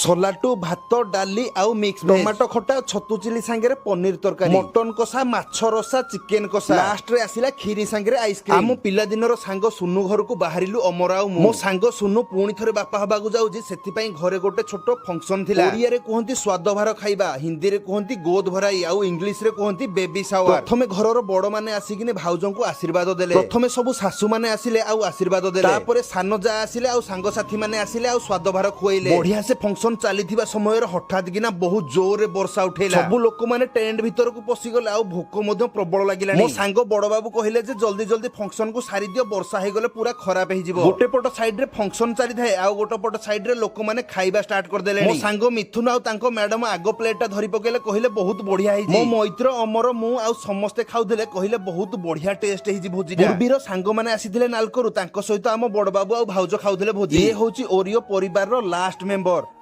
ସଲାଟୁ, ଭାତ, ଡାଲି ଆଉ ମିକ୍ସ ଟମାଟୋ ଖଟା, ଛତୁ ଚିଲି ସାଙ୍ଗରେ ପନିର ତରକାରୀ, ମଟନ କଷା, ମାଛ ରସା, ଚିକେନ କଷା। ଲାଷ୍ଟରେ ଆସିଲା କ୍ଷୀରି ସାଙ୍ଗରେ ଆଇସ୍କ୍ରିମ। ଆମ ପିଲାଦିନର ସାଙ୍ଗ ସୁନୁ ଘରକୁ ବାହାରିଲୁ ଅମର ଆଉ ମୁଁ। ମୋ ସାଙ୍ଗ ସୁନୁ ପୁଣି ଥରେ ବାପା ହବାକୁ ଯାଉଛି, ସେଥିପାଇଁ ଘରେ ଗୋଟେ ଛୋଟ ଫଙ୍କସନ ଥିଲା। ଓଡ଼ିଆରେ କୁହନ୍ତି ସ୍ୱାଦ ଭାର ଖାଇବା, ହିନ୍ଦୀରେ କୁହନ୍ତି ଗୋଦ ଭରାଇ ଆଉ ଇଂଲିଶରେ କୁହନ୍ତି ବେବି ସାୱାର। ପ୍ରଥମେ ଘରର ବଡ ମାନେ ଆସିକିନି ଭାଉଜଙ୍କୁ ଆଶୀର୍ବାଦ ଦେଲେ। ପ୍ରଥମେ ସବୁ ଶାଶୁ ମାନେ ଆସିଲେ ଆଉ ଆଶୀର୍ବାଦ ଦେଲେ। ତାପରେ ସାନ ଯା ଆସିଲେ ଆଉ ସାଙ୍ଗସାଥି ମାନେ ଆସିଲେ ଆଉ ସ୍ୱାଦ ଭାର ଖୁଆଇଲେ। ବଢିଆ ସେ ଫଙ୍କସନ ଚାଲିଥିବା ସମୟରେ ହଠାତ୍ କିନା ବହୁତ ଜୋରରେ ବର୍ଷା ଉଠେଇଲା। ସବୁ ଲୋକମାନେ ଟେଣ୍ଟ ଭିତରକୁ ପଶିଗଲେ ଆଉ ଭୋକ ମଧ୍ୟ ପ୍ରବଳ ଲାଗିଲାଣି। ମୋ ସାଙ୍ଗ ବଡ ବାବୁ କହିଲେ ଯେ ଜଲ୍ଦି ଜଲ୍ଦି ଫଙ୍କସନ କୁ ସାରିଦିଅ, ବର୍ଷା ହେଇଗଲେ ପୁରା ଖରାପ ହେଇଯିବ। ଗୋଟେ ପଟ ସାଇଡ ରେ ଫଙ୍କସନ ଚାଲିଥାଏ ଆଉ ଗୋଟେ ପଟ ସାଇଡ ରେ ଲୋକମାନେ ଖାଇବା ଷ୍ଟାର୍ଟ କରିଦେଲେ। ମୋ ସାଙ୍ଗ ମିଥୁନ ଆଉ ତାଙ୍କ ମ୍ୟାଡମ ଆଗ ପ୍ଲେଟ ଟା ଧରି ପକେଇଲେ, କହିଲେ ବହୁତ ବଢିଆ ହେଇଛି। ମୋ ମୈତ୍ର, ଅମର, ମୁଁ ଆଉ ସମସ୍ତେ ଖାଉଥିଲେ, କହିଲେ ବହୁତ ବଢିଆ ଟେଷ୍ଟ ହେଇଛି ଭୋଜି। ପୂର୍ବୀର ସାଙ୍ଗମାନେ ଆସିଥିଲେ ନାଲକୋରୁ, ତାଙ୍କ ସହିତ ଆମ ବଡ ବାବୁ ଆଉ ଭାଉଜ ଖାଉଥିଲେ ଭୋଜି। ଇଏ ହଉଛି ଓରିଓ ପରିବାରର ଲାଷ୍ଟ ମେମ୍ବର।